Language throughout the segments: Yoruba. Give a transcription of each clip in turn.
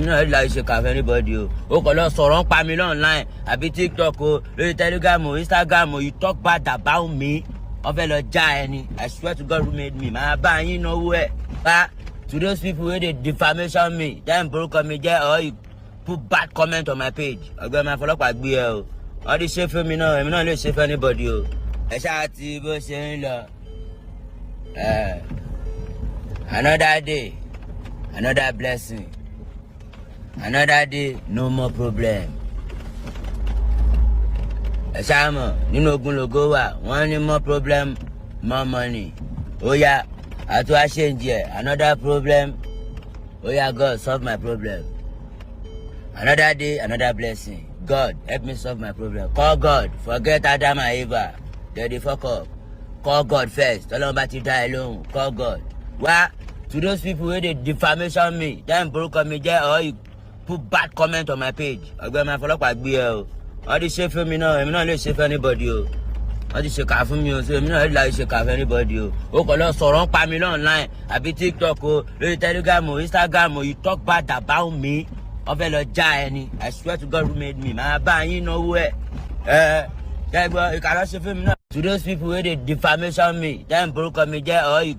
Náà rí láti ṣe kà fún anybody o. Ó kàn lọ sọ̀rọ̀ ń pa mi online àbí TikTok o, lórí Telegram o, Instagram o, you talk bad about me, wọ́n fẹ́ lọ já ẹni. I swear to God who made me, máa bá yín náwó ẹ̀ pa. To those people wey dey defamation me, dem borúkọ mi jẹ́, or you put bad comment on my page, ọgbẹ́ máa fọlọ́pàá gbé ẹ o. Wọ́n ti ṣe fún mi náà, èmi náà lè ṣe fún anybody o. Ẹ ṣáà ti bó ṣe ń lọ. Another day, another blessing, another day, no more problem. Ẹ ṣáà mọ̀, nínú ogun lògo wà. Wọ́n ní more problem, more money. Ó yá, àtúwá ṣèǹjì ẹ̀, another problem. Ó yá, God, solve my problem. Another day, another blessing. God, help me solve my problem. Call God. Forget Adam and Eva, they dey fuck up. Call God first. Tọ́lọ́run bá ti dá ẹ lóhùn, call God. Wá, to those people wey dey defamation me, dem borúkọ mi jẹ́, or you put bad comment on my page, ọgbẹ́ máa fọlọ́pàá gbé ẹ o. Wọ́n ti ṣe fún mi náà, èmi náà lè ṣe fún anybody o. Wọ́n ti ṣe kà fún mi o, so èmi náà lè láti ṣe kà fún anybody o. Ó kàn lọ sọ̀rọ̀ ń pa mi online àbí TikTok o, lórí Telegram o, Instagram o, you talk bad about me, wọ́n fẹ́ lọ já ẹni. I swear to God who made me, máa bá yín náwó ẹ̀. Ẹ kẹgbọ́ ìkàlọ́ ṣe fún mi náà. To those people wey dey defamation me, dem borúkọ mi jẹ́, or you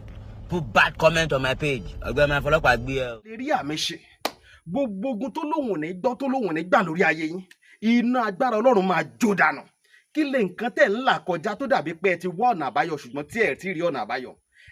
put bad comment on my page, ọgbẹ́ máa fọlọ́pàá gbé ẹ o. Lè rí àmì ṣe, gbogbo ogun tó lóhùn ní gbọ́, tó lóhùn ní gbà lórí ayé yín, iná agbára Ọlọ́run máa jó dànù. Kí lè nǹkan tẹ̀ ń là kọjá tó dàbí pé ẹ ti wá ọ̀nà àbáyọ, ṣùgbọ́n tí ẹ ti rí ọ̀nà àbáyọ?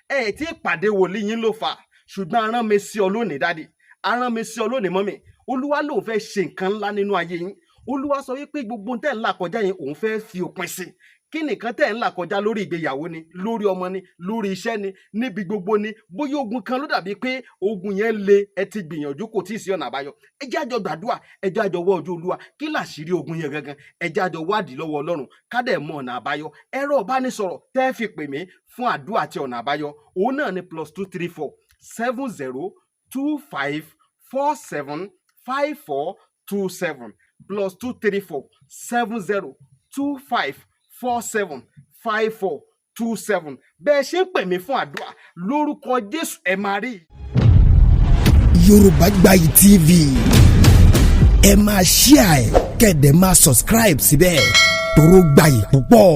Ẹ ti pàdé wòlíì yín ló fà, ṣùgbọ́n arán mi sí ọ lónìí, daddy, arán mi sí ọ lónìí, mummy. Olúwa lòun fẹ́ ṣe nǹkan ńlá nínú ayé yín. Olúwa sọ wípé gbogbo tẹ̀ ń là kọjá yẹn, òun fẹ́ fi òpin sí. Kí nìkan tẹ̀ ń là kọjá? Lórí ìgbéyàwó ni, lórí ọmọ ni, lórí iṣẹ́ ni, níbi gbogbo ni. Bóyá ogun kan ló dàbí pé ogun yẹn le, ẹ ti gbìyànjú, kò tí ì sí ọ̀nà àbáyọ. Ẹ jẹ́ àjọ gbàdúrà, ẹ jẹ́ àjọ wọ́ ojú Olúwa. Kí làṣírí ogun yẹn gangan? Ẹ jẹ́ àjọ wádìí lọ́wọ́ Ọlọ́run, ká dẹ̀ mọ ọ̀nà àbáyọ. Ẹ̀rọ ìbánisọ̀rọ̀ tẹ́ fi pè mí fún àdúrà àti ọ̀nà àbáyọ, òun náà ni +234 70 25 47 54 27, +234 70 25 47 54 27. Bẹ́ẹ̀ ṣe ń pè mí fún àdúrà, lórúkọ Jésù, ẹ máa rí. Yorùbá Gbayì TV, ẹ máa share ẹ, kẹ́ ẹ dẹ̀ máa subscribe síbẹ̀, toró gbayì púpọ̀.